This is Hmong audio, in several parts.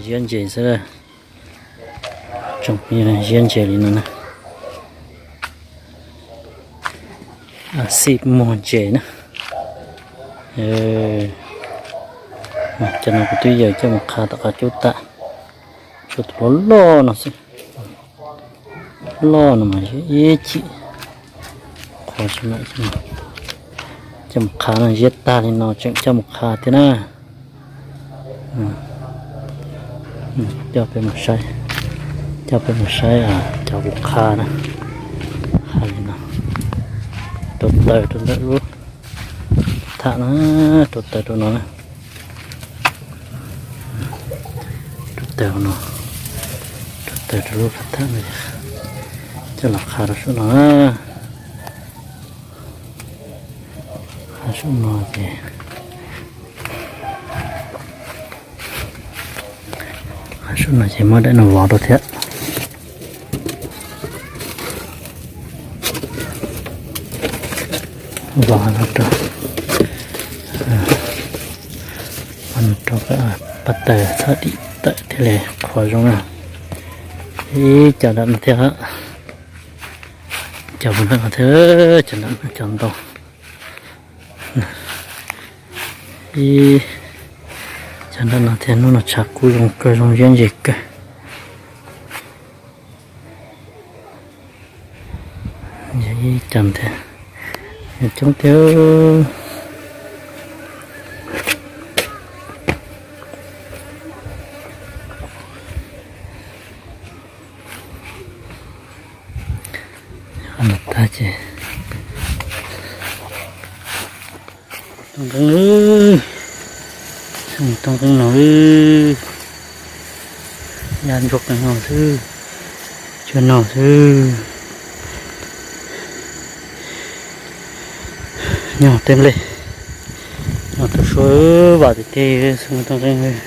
Ziab ntses xwb, tsoom phooj ywg, ziab ntses li no na. Xij muag ntses na. Cov no kuv twb yawm coj mus qha tom qab cub tag. Tshuav tus loj loj no xwb. Loj no mas ib chim qhuav tsis mam coj mus qha no, ziab tag li no tseem coj mus qha thiab na. Coj peb mus saib, coj peb mus saib cov kuv qha na. Qha li no, rau taws rau ntawm lub tham na, rau taws rau no na. Rau taws no, rau taws rau lub tham no, coj los qha rau saum no. Qha saum no ces, qha saum no ces muab daim no vov rau thiab. Vov no rau, vov no rau pab taws txhob dim tawm thiaj li qhuav zoo na. Ib co nram no thiab, co nram no thiab, co nram no cov ntau. Ib co nram no thiab, hnub no tshav kub zoo kawg, zoo ziab ntses kawg. Ib co thiab, coob tiag. Qhov no tag ces, tooj qeeb, tooj qeeb no, ya ntsuag qeeb no xwb, tsuag no xwb. Nyob tej nplej, nyob tau suav vam tiag tiag xwb tooj qeeb.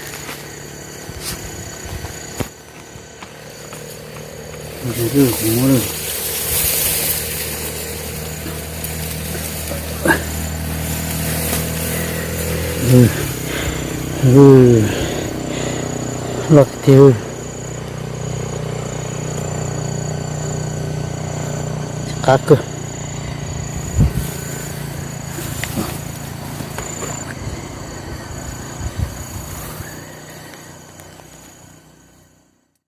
Loj tiag tiag. Qab kawg.